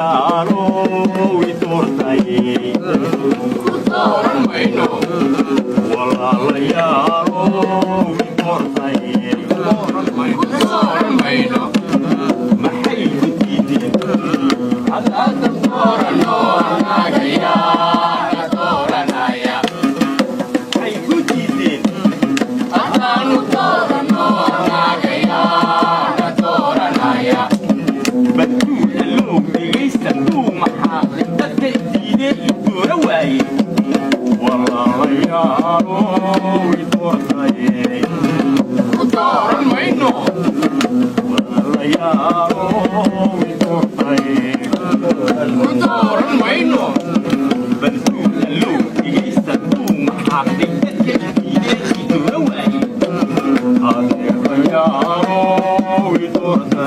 Walaalayaalow, i doortay. Ku dooran mayno. Walaalayaalow, i doortay. Ku dooran mayno. Maxay ku diideen? Haddaanu dooranno, annaga yaa na dooranaya? Maxay ku diideen? Haddaanu dooranno, annaga yaa na dooranaya? Baduulalow, dhegaysta duu, maxaa dadka diidee i doora waaye? Walaalayaalow, i doortay. Ku dooran mayno. Walaalayaalow, i doortay. Ku dooran mayno. Baduulalow, dhegaysta duu, maxaa dadka diidee i doora waaye? Adeerayaalow, i doortay.